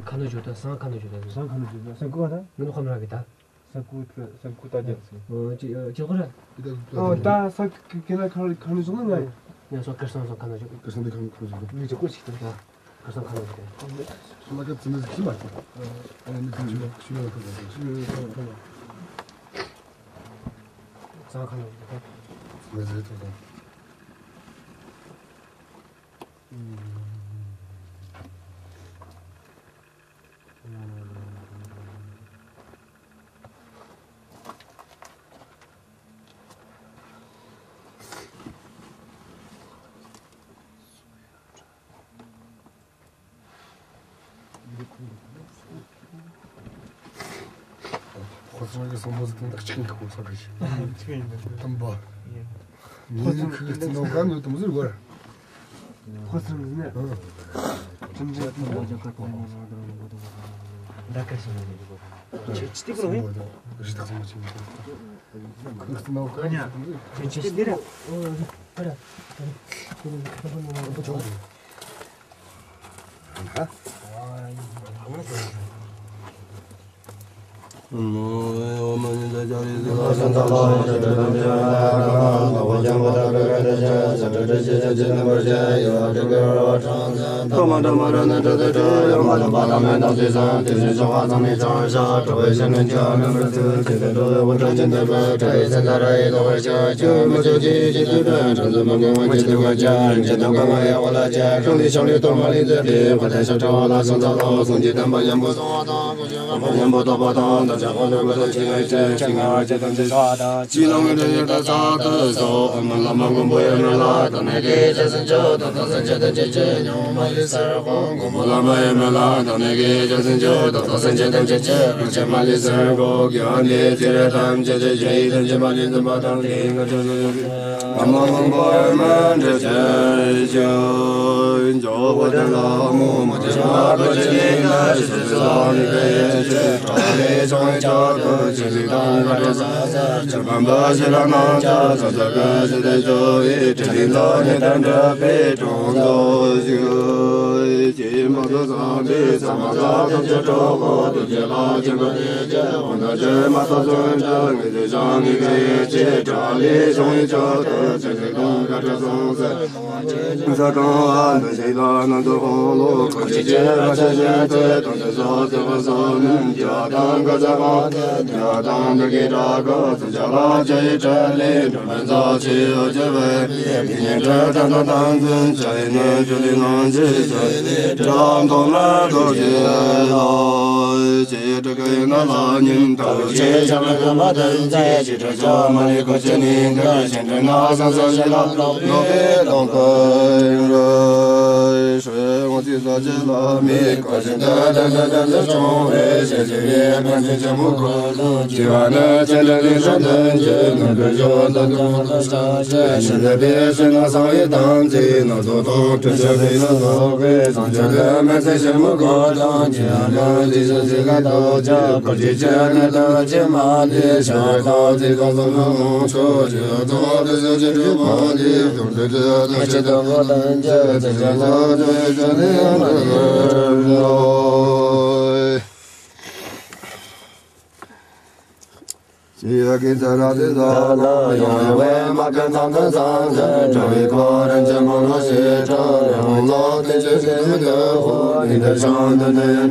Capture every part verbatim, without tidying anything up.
ཁ་ནོ་བཞུགས་ད་སང་ཁ་ནོ་བཞུགས་ད། སང་ཁ་ནོ་བཞུགས་ད་སང་ཀུ་བ་ད། ངི་ནོ་ཁམ་ར་གི་ད། སང་ཀུ་ད་རྒྱབ་སི། སང་ཀུ་ད་རྒྱབ་སི། ཨོ་ཅི་ཅི་ཁོ་ར། ཨོ་ད་སང་ཀུ་ཁེ་ན་ཁ་ཁ་ནོ་བཞུགས་ན་ང་ཡ། ཡ་སོ་ཀར་སང་སང་ཁ་ནོ་བཞུགས། ཀར་སང་དེ་ཁ་ནོ་བཞུགས་ད། མི་ཅི་ཁོ་ཞིག་ད། ཡ་ཀར་སང་ཁ་ནོ་བཞུགས་ད། སོ་མ་ཀ་ཙི་ནི་ཟི་ཁི་མ་ཅི། ཨོ་མི་ཙི་ཅི་མ་ཁུ་ཤུ་ཡོ་ཁ་ནོ་བཞུགས། སང་ཁ་ནོ་བཞུགས་ད། ཙི་ནི་ཟི་ཐོ་ད། ཁོ་ཚོ་གི་སོང་པོ་ཟིག་དང་ཆིག་ཁོ་ཚོ་གི་ཤི། ཆིག་ཡིན་ནི། དམ་པ། ངའི་ཁུ་གི་ཚི་ནོ་ག་ནོ་དམ་ཟིག་གོ། ཁོ་ཚོ་གི་ནི། ཁྲིམས་འཛིན་དམ་པ། ད་ག་ཤི་ནི། ཆི་ཏི་ཀི་རོ་ཧེ། རི་དྭགས་སོང་ཆི་ནི། ཁུ་གི་ཚི་ནོ་ག་ནོ་དམ་ཟིག་ཁྱོད་ཆི་ཏི་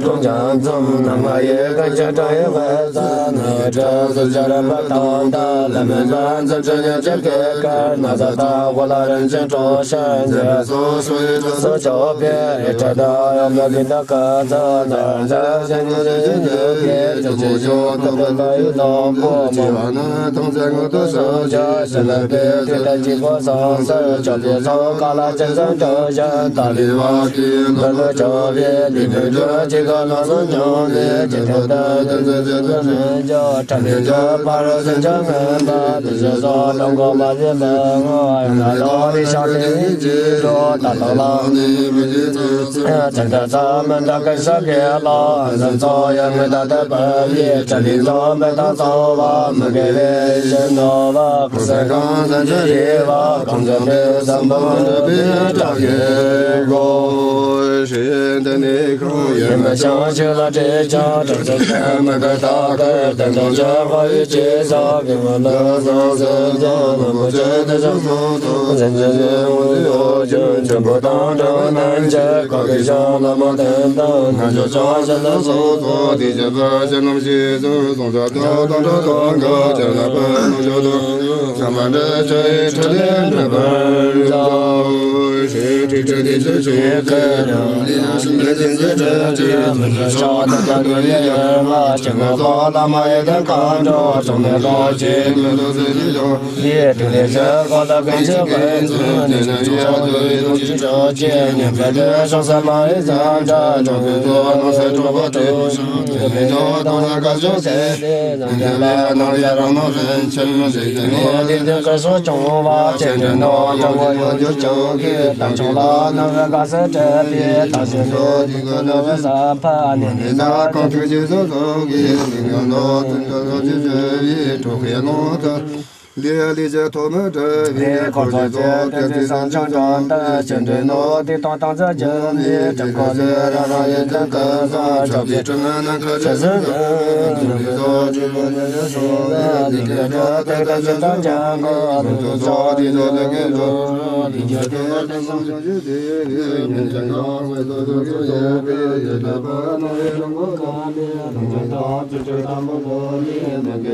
ར། ཞེས་སྨྲས་པ། གང་ཟག་གང་སེམས་ཅན་རེ་བ་གང་འཛིན་པའི་བསམ་པ་འགྲུབ་པའི་བཀྲག་གི་སྒོ། ཞེས་འདི་ནི་གང་ཡིན་མིན་ཀྱང་ཆོས་ལ་སྤྲོས་ཀྱང་གྲངས་སུ་ཚད་མེད་ཀྱི་རྟགས་ཀྱིས་དོན་དམ་ཆོས་འཕགས་པའི་ཆོས་སོགས་ཀྱི་ངོ་ལ་གསལ་གསལ་རྫོགས་རྫོགས་རིན་པོ་ཆེ་དེ་ཆོས་སོ་སོ་འཛིན་ཅིང་ཡོད་ཀྱང་ཆེན་པོ་དང་འདྲ་བ་རྣམས་ཀྱིས་བཀའ་བརྒྱད་ཀྱང་བླ་མ་དོན་དམ་རྣལ་འབྱོར་ཕྱག་རྒྱ་ལ་སོགས་སོ། དེ་བཞིན་དུ་སྤྱོད་ལམ་ཞེས་སུ་གསུངས་ས་དང་དང་དང་དང་ག་ཅན་ལ་པ་ནུ་ཇོ་དང་ཚང་མ་འདྲ་ཆོས་ཡི་ཁྲི་ལས་འགྲུབ་པར་མཛོད། ཞེས་ཁྲི་ཁྲི་དེ་ཚོ་ཆོས་ཁ་རང་ལས་ཡང་ཤིང་ལས་ཅན་ཟེར་གྲགས་ཀྱི་མི་འདྲ་ཕྱོགས་དང་ཀ་ཏུ་ཡི་ཡོན་མ་ཅན་ལ་སོགས་བླ་མ་ཡི་དམ་མཁའ་འགྲོ་ཚང་མས་རོགས་བྱེད་མི་འདུག་ཟེར་གྱི་ཡོད། ཡེ་དེ་ལས་ཞེས་བཀའ་ལ་ཀུན་གྱིས་ཀུན་ཚུལ་དེ་ནི་ཆོས་ཀྱི་ཡིད་དུ་ཅི་ཆོས་ཀྱི་ཉན་པའི་དུས་ཤོང་ས་མ་ཡི་ཙམ་དྲ་འགྲོ་བའི་ཚོགས་རྣམས་སེ་གྲོགས་པོ་དུ་ཞང་དེ་ལས་ཆོས་དང་ལས་ཀ་ཅུང་ཟད་དེ་ནང་དེ་ལས་ནང་ཡ་རང་ནང་རིན་ཆེན་རིག་གནས་ལས་དོན་སྐལ་སོགས་སྐྱོང་བ་ཆེ་འབྲིང་ནང་དྲང་བོ་ཡོད་རྒྱུ་ཅུང་གི་དམ་ཆོས་ལ་ནང་བའི་དགའ་སེ་སྤྲད་པའི་དག་ཞིང་དུ་དེ་ཀུན་ནང་བའི་ས་ཕ་ནས་ནས་ས་གང་ཐུགས་རྗེ་བཟང་སོགས་ཀྱི་ལུས་ངག་ནང་དོན་དུ་ཐུགས་རྗེ་བྱེད་པའི་གྲོགས་ཁའི་ལུང་དུ། ལས་ལས་བྱེད་ཐོག་མ་བྲལ་བའི་འཁོར་ཚོགས་ཀྱི་བརྩེ་སེམས་ཆུང་ཆུང་དང་བཅས་འདྲེས་ནོར་དེ་དང་དང་ཚ་རྒྱུ་མེད་དྲིན་གོ་ལས་རང་རང་ཡོད་དོན་ཀུན་བཟང་ཆོག་པའི་དྲིན་ལན་ནམ་མཁའ་ཆེ་སུ་འདུག་འདུག་པའི་ཚོགས་ཀྱི་བུ་ནི་སོང་བའི་དེ་ལས་སྒྲ་དེ་ལྟ་ཅི་དང་ཀྱང་གོ་རུ་ཚོགས་དེ་ཚོགས་ལས་ཀྱི་འགྲོ་དེ་རྒྱ་དེ་དེ་སོང་ཆོག་ཅི་དེ་ཡོད་ཉིན་ཅང་ཡང་མེད་དོ་དོ་ཅི་ཡོད་པའི་ཡོད་དོ་པ་ནོ་ཡོད་རང་གོ་ག་ནི་རང་ཅང་དང་ཅི་ཅི་དང་པོ་གོ་ནི།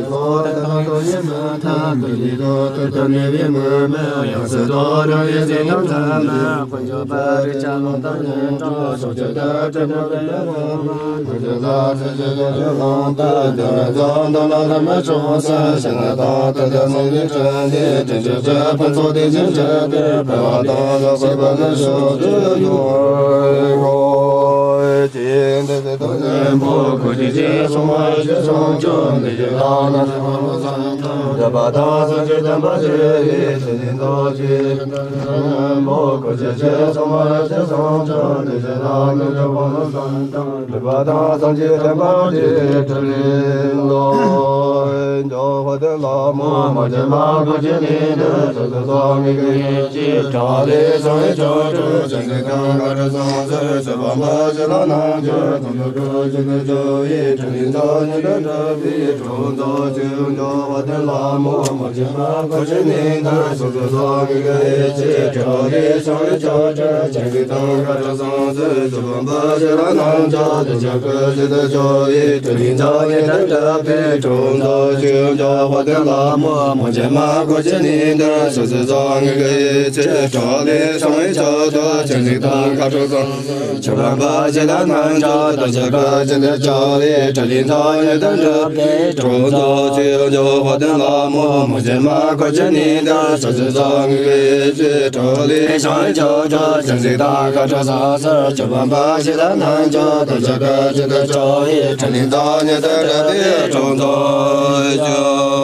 ཆོས་པ་པ་ཞི་ལ་ནང་ཆོས་ཀྱི་སྐུ་ཅི་ཏུ་ཅོ་ཡི་ཁྲི་ལི་ཚོ་ཡི་དོན་གྲུབ་པའི་གྲོང་ཚོ་ཆོས་འབྱུང་བ་དན་ལ་མོ་མོ་ཆེན་མ་ཁོ་ཆེ་ནི་དར་སོ་ཆེ་ཚོ་ངེ་གི་ཆོས་གྲོགས་ལི་ཤང་ཡི་ཆོས་གྲོགས་ཆེན་སྲིད་དང་ཁ་གྲོགས་ས་སར་ཆོས་པ་པ་ཞི་ལ་ནང་ཆོས་དོན་ཆོས་སྐུ་ཅི་ཏུ་ཅོ་ཡི་ཁྲི་ལི་ཚོ་ཡི་དོན་གྲུབ་པའི་གྲོང་ཚོ་ཆོས་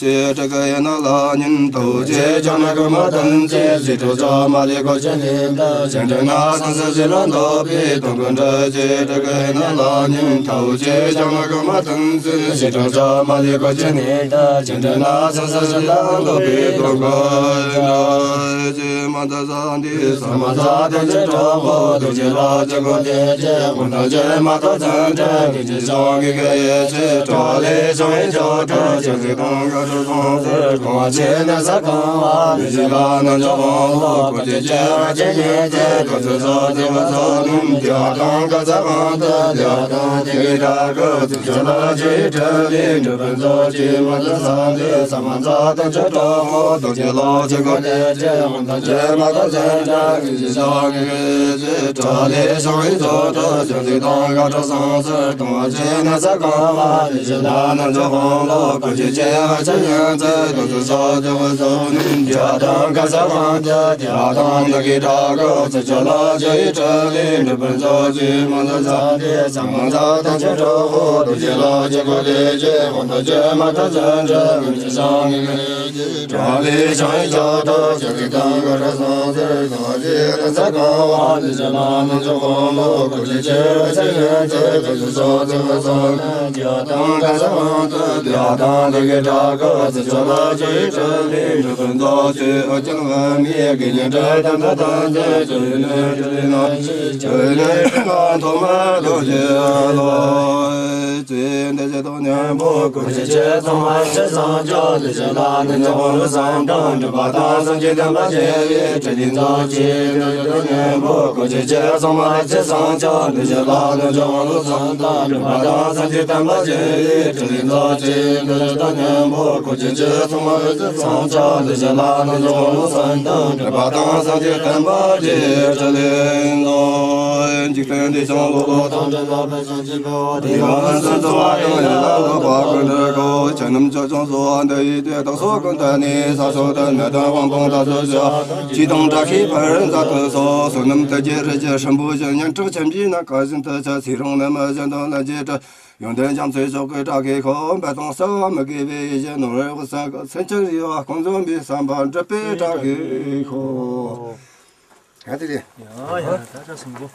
ཆོས་ཀྱི་ཡན་ལ་ཉིན་ཐོ་ཆེ་ཆོ་ན་ཀ་མ་དན་ཆེ་སི་ཏུ་ཅོ་མ་ལི་ཁོ་ཆེ་ནི་དར་ཆེན་དྲི་ན་སང་ས་ཞི་ལ་འདོད་པའི་དོན་ཀུན་འདྲ་ཆེ་ཀྲི་ཀ་ཡ་ན་ལ་ཉིན་ཐའུ་ཆེ་ཅང་ལ་ཀ་མ་ཐང་ཚེ་ཞི་ཁྲོ་ཅ་མ་ལི་ཀོ་ཆེ་ནི་ད་ཅན་དྲི་ན་སང་ས་ཞི་ལ་འདོད་པའི་དོན་ཀུན་འདྲ་ཆེ་མ་ད་ས་འདི་ས་མ་ས་དེ་ཆེ་གྲོགས་པོ་དུ་ཆེ་ལ་ཆེ་གོ་དེ་ཆེ་ཀུན་ད་ཆེ་མ་ད་ཚན་ཆེ་གི་ཆེ་ཤོང་གི་གེ་ཆེ་གྲོགས་ལས་ཤོང་ཡི་ཆོ་ཐོ་ཆེ་ཟི་དང་ག་ཆོ་སོང་ཟེར་གང་བ་ཆེ་ན་ས་གང་བ་ནི་ཞི་ལ་ན་ཆོ་ཧོང་ལོ་ཀོ་ཆེ་ཆེ་བ་ཆེ་ཉེ་ཆེ་ཀོ་ཆེ་ཚོ་ཆེ་བ་ཚོ་ནུམ་ཀྱ་དང་ག་ས་གང་ཏ་ལ་དང་ཆེ་གི་ཏ་ཀོ་ཆེ་ཆེ་ལ་ཆེ་ཁྲ་ལི་འགྲུབ་པན་ཚོ་ཆེ་མ་ཚ་ས་འདི་ས་མ་ཚ་དང་ཆེ་གྲོགས་ཧོ་ཏོ་ཆེ་ལོ་ཆེ་གོ་ལེ་ཆེ་ཧོང་དང་ཆེ་མ་ཚ་ཆེ་ཏྲ་གི་ཆེ་ཤོ་གི་གི་ཆེ་ཏྲ་ལེ་ཤོ་གི་ཚོ་ཏོ་ཆེ་ཟི་དང་ག་ཏྲ་སང་ས་གང་བ་ཆེ་ན་ས་གང་བ་ལི་ཞི་ལ་ན་ཆོ་ཧོང་ལོ་ཀོ་ཆེ་ཆེ་བ་ཆེ་ཡན་ཚེ་ཀོ་ཚེ་ས་ཆེ་བ་ཚོ་ནུམ་ཀྱ་དང་ག་ས་གང་ཏ་ཏ་དང་ན་གི་ཏྲ་ཀོ་ཚེ་ཆོ་ལ་ཆོ་ཡི་ཏྲ་ལི་འགྲུབ་པན་ཚོ་ཆེ་མ་ཚ་ས་འདི་ས་མ་ཚ་དང་ཆེ་གྲོགས་ཧོ་ཏོ་ཆེ་ལ་ཆེ་གོ་ལེ་ཆེ་ཧོ་ཏོ་ཆེ་མ་ཚ་ཚན་ཆེ་ནུམ་ཆེ་ཤ་ ཡོན་ཏན་རྒྱ་མཚོའི་ཕྱོགས་ཀྱི་བྲག་གི་ཤོག་འབད་དང་གསལ་བ་མི་དགེ་བའི་ཡིད་བྱེད་ནོར་བུའི་དབུས་སུ་སེམས་ཅན་རིགས་ལ་ཀུན་འཛོམས་པའི་བསམ་པ་འགྲུབ་པའི་བྲག་གི་ཤོག་ཡ་དེ་རེད། ཡ་ཡ་ད་ད་སོང་གོ།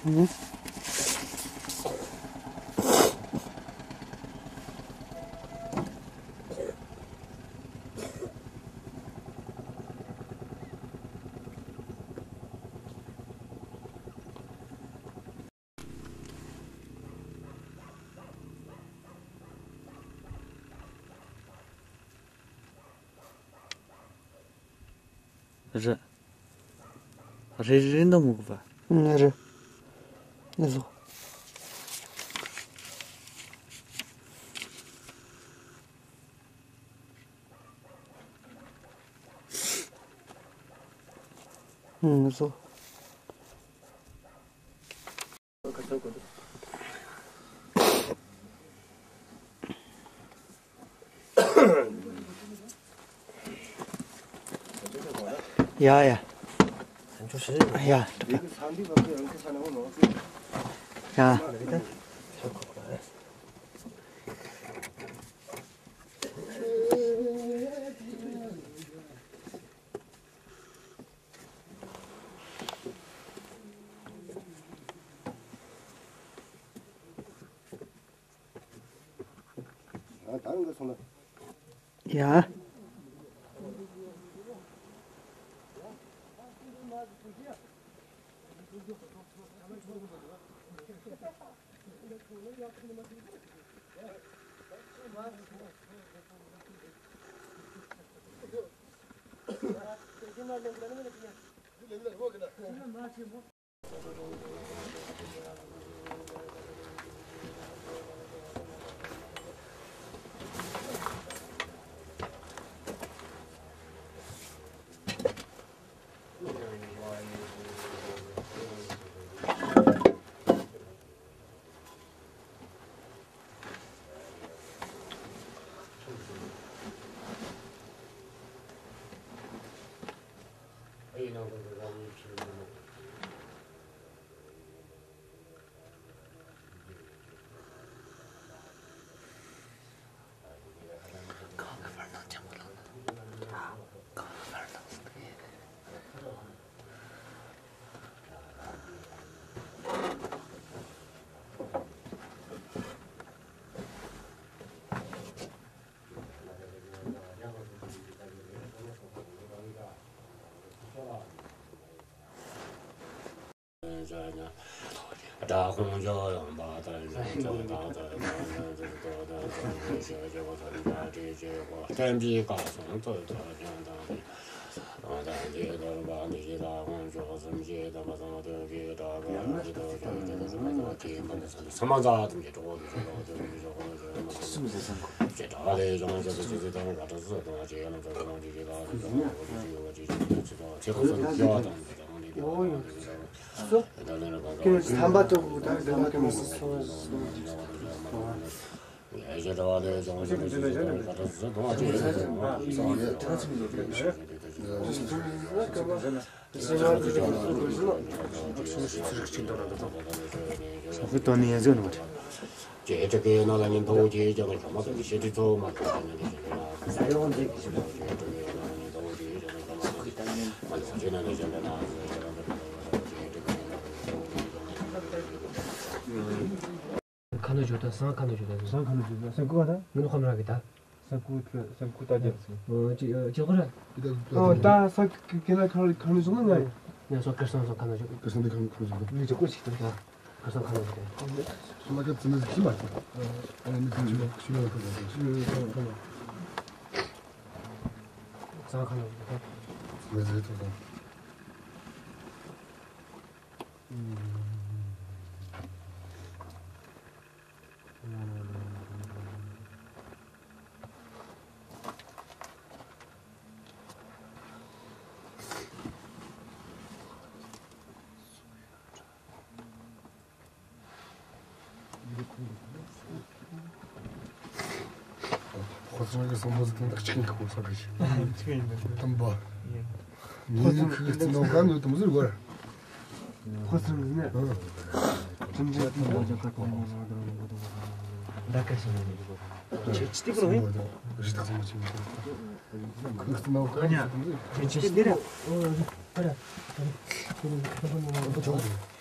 རེད། རེད་རེད་འདུག་མི་དགོས་པ། ཨང་རེད། ཨེ་ཟོ། ཨང་ཨེ་ཟོ། ཡ་ཡ། ཡ། ཡ། ཡ། ཁ་ན་ཞོ་ད་སང་ཁ་ན་ཞོ་ད་སང་ཁ་ན་ཞོ་ད་སང་ཁུ་ག་ད་ངི་ནུ་ཁམ་ར་གི་ད། སང་ཁུ་ཁ་སང་ཁུ་ད་རྒྱབ་སི། ཨོ་ཅི་ཅི་ཁོ་ར། ཨོ་ད་སང་ཁུ་ཁེ་ན་ཁ་ཁ་ན་ཞོ་ན་ང་ཡ། ཡ་སོ་ཁར་སང་སང་ཁ་ན་ཞོ། ཁར་སང་ད་ཁ་ཁ་ན་ཞོ། ངི་ཅི་ཁོ་ཅི་ད། ཁར་སང་ཁ་ན་ཞོ་ད། སོ་མ་ཁ་ཙི་ན་ཟི་ཅི་མ་ཁ། ཨོ་ནི་ཁ་ན་ཞོ་ཁ་ཞོ་ན་ཁ་ན་ཞོ། སང་ཁ་ན་ཞོ་ད། ང་ཟི་ཐོ་ད། ཁོ་ཚོ་གི་བསམ་བློ་ཟིག་དང་གཅིག་ཡིན་ཁོ་ཚོ་རེད། གཅིག་ཡིན་པ་དང་པོ། ངའི་ཁུ་གི་རྩི་ནོ་ག་ནོ་དུམ་ཟུར་གོ། ཁོ་ཚོ་གི་ནི། ཁྲིམས་འཛིན་དུམ་བུ་ཇག་ཁ་དང་། ད་ག་ཞིག་ནི། ཅི་ཅི་ཏི་གོ་རེད། རི་ཐག་སོང་མ་ཆེན་མོ། ཁུ་གི་རྩི་ནོ་ག་ནོ་དུམ་ཟུར། ཅི་ཅི་ཏི་རེད། ཨོ་རེད། ཨོ་རེད།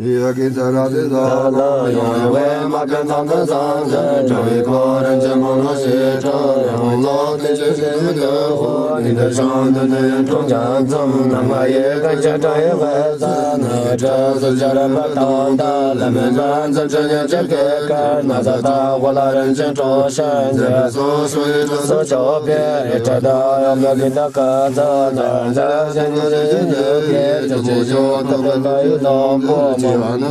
ཅི་ཡ་གི་ཙ་ར་ཙི་ཙ་ལ་ཡོང་ཡོང་བའི་མ་ཀན་ཚང་ཚང་ཚང་ཚང་གྲོང་བའི་ཁོ་རང་ཆེན་མོ་ལོ་ཤེས་གྲོང་ཡོང་ལོ་ཏི་ཅི་ཤི་ཡོད་དེ་ཧོ་ནི་འདི་ཤང་དུ་དེ་ཡོན་གྲོང་ཆང་ཚང་ནང་མ་ཡེ་གང་ཆ་གྲོང་ཡོང་བའི་ཙ་ནི་ཁྲ་སུ་ཅ་ར་མ་དང་ད་ལ་མི་ལ་ཚང་ཆ་ཉ་ཆ་ཁེ་ཀ་ན་ཚ་ད་ཧོ་ལ་རང་ཆེན་གྲོང་ཤ་ཛ་སོ་སོ་ཡི་གྲོང་སོ་ཅོ་པེ་རི་ཁྲ་ད་ཡ་མ་གི་ད་ཀ་ཚ་ད་ཛ་ཤ་ཉ་ཆ་ཉ་ཁེ་ཅོ་ཅོ་ཅོ་ད་ཀ་ད་ཡུ་ད་པོ་མོ།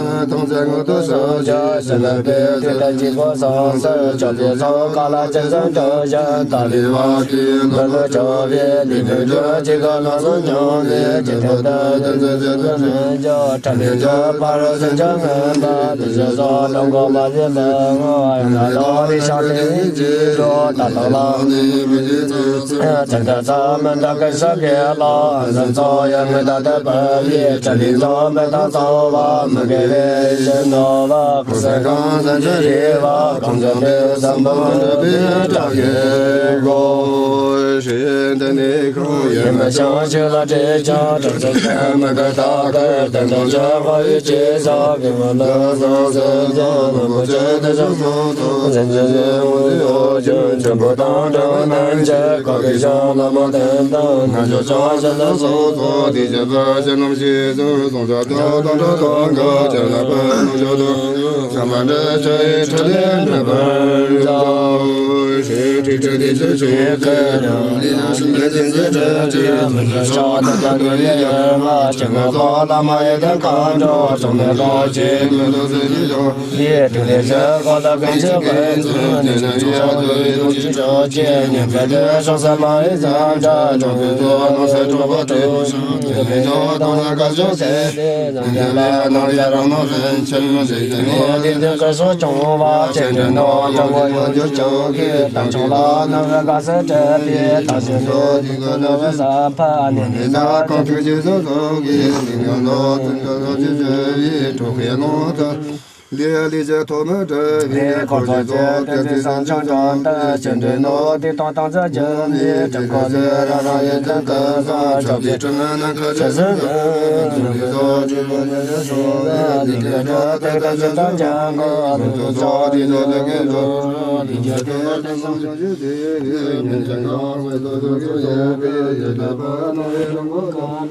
ལས་ལས་བྱ་ཐོག་མ་འདྲ་བའི་འཁོར་གྱི་ཚོགས་བསྟན་འཛིན་བསམ་བྱུང་གྲངས་ལྟར་ཕྱིར་འདྲེན་ནོ། དེ་དང་དང་ཚ་རྒྱུ་ལས་དྲུག་གོ་ལས་རང་རང་ཡུལ་ཙམ་དུ་སོང་། ཆོག་པའི་ཁྲིམས་ནང་ཁ་ཆ་ཟིན་དུ་འཛིན་པའི་ཚོགས་ཀྱི་སྒོ་ནས་སོང་བའི་དེ་ག་འདྲ་དེ་ག་ཇི་ལྟར་ཀྱང་གོ་ལུགས་ཀྱི་ཚོགས་དེ་ཚོགས་དེ་གི་ཚོགས་ལས་རྒྱ་དེ་དེ་སོང་ཆོག་ཅི་དེ་ཉིན་ཅང་ཡང་བའི་ཚོགས་ཚོགས་ཀྱི་ཡོད་པའི་ཡུལ་དུ་པ་ནང་བའི་རང་གོ་དང་།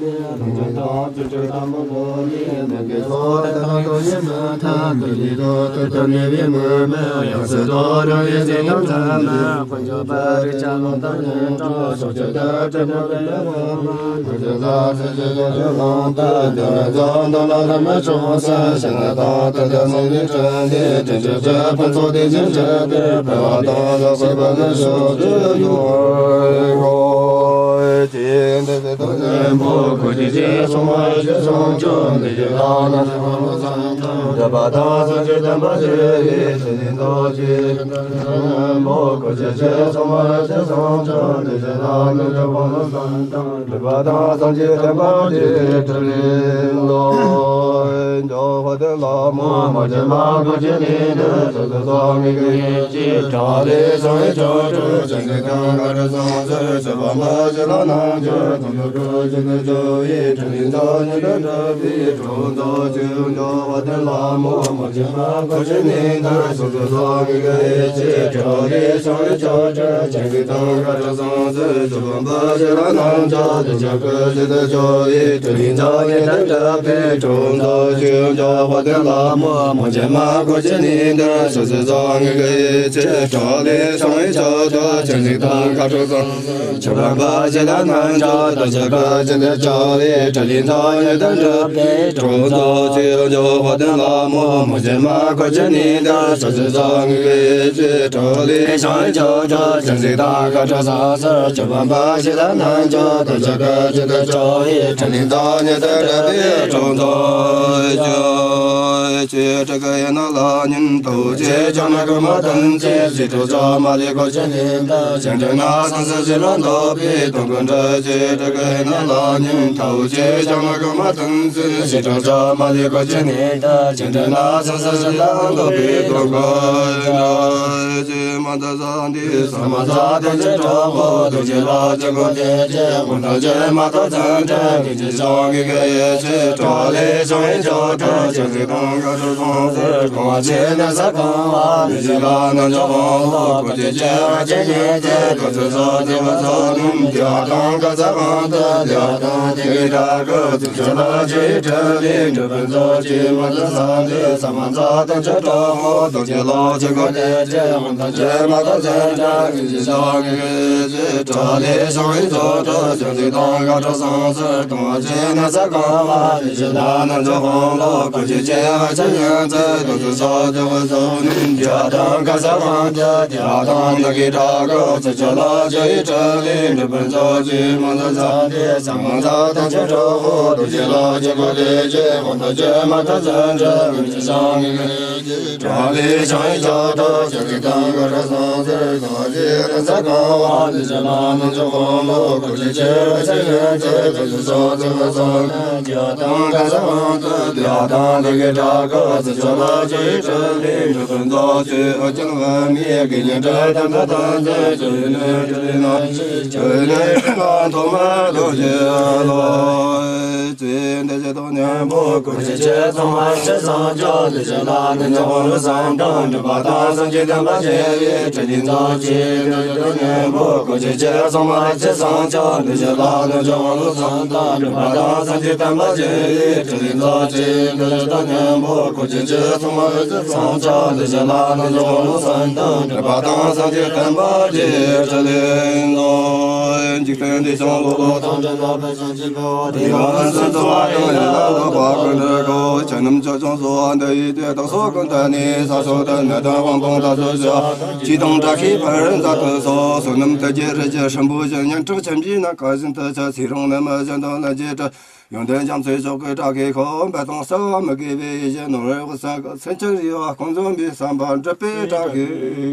ཡོན་ཏན་རྒྱ་མཚོའི་ཕྱོགས་ཀྱི་བྲག་གི་ཁོ། འབད་དང་བསལ་བ་མི་དགེ་བའི་ཡིད་བཞིན་ནོར་བུའི་འོད་གསལ་གྱི། སེམས་ཅན་རེ་བ་ཀུན་འཇོམས་པའི་བསམ་པ་འགྲུབ་པའི་བྲག་གི་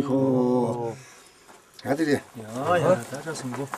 ཁོ། ང་དེ་རེད། ཡ་ཡ་ད་ད་སོང་གོ།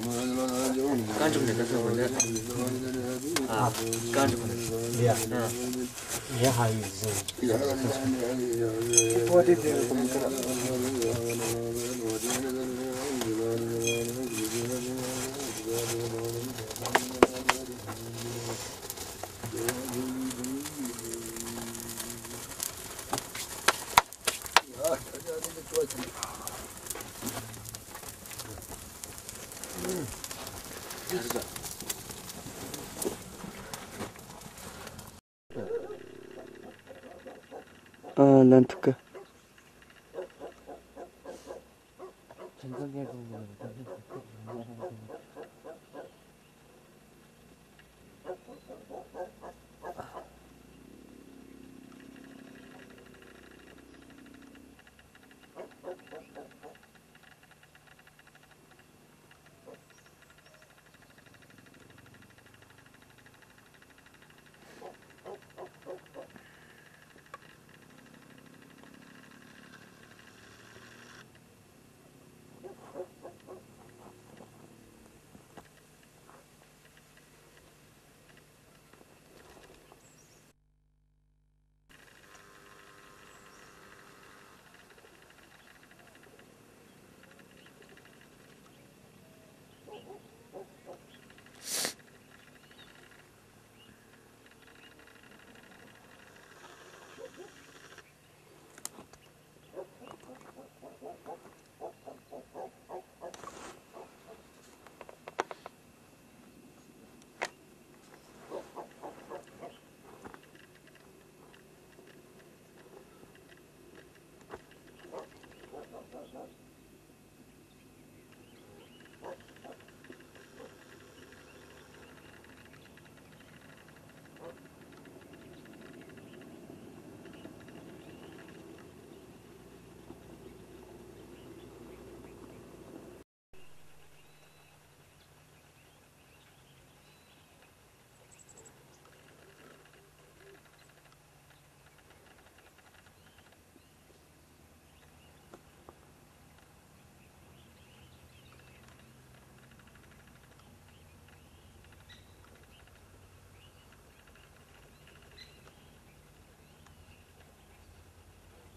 རྐང་བཅུ་ནས་ད་ཚོད་གོ་ནས། ཨ། རྐང་བཅུ་གོ་ནས། ཡ། ཡ་ཧ་ཡི་ཟེར། ཨ། ལན་ཐུག་གི།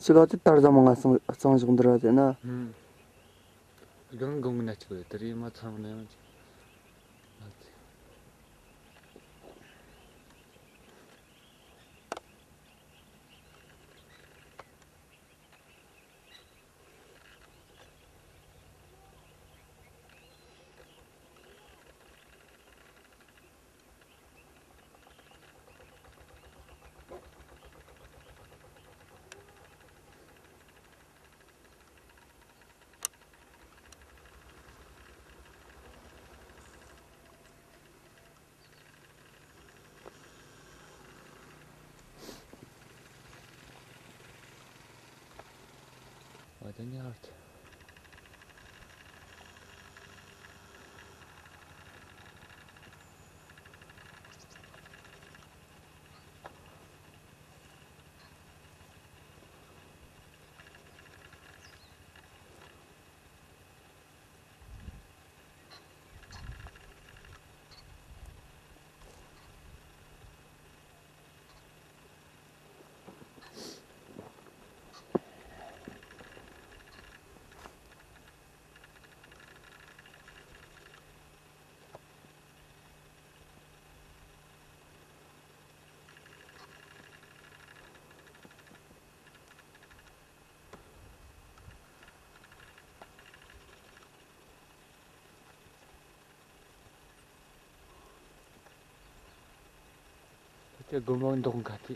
ཕྱི་ལོགས་ཀྱི་དར་ཟ་མང་ང་གཙང་བཞག་འདིར་བ་དེ་ན། ཨུམ། གང་གང་ན་ཅིག་ཡོད་དེ་རེད། མ་ཚང་ན་ཡང་ཅིག Any art. ད་ལྟ་སྒོར་མོ་མདོག་འགའ་དེ་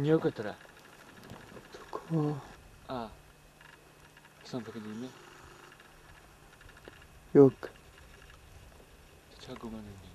ཉོ་གི་ཐུར། ཁོ། ཨ། སང་ཕ་གི་ཉིན་ནི། ཡོད། ཆ་སྒོར་མོ་ནི་ཉོ།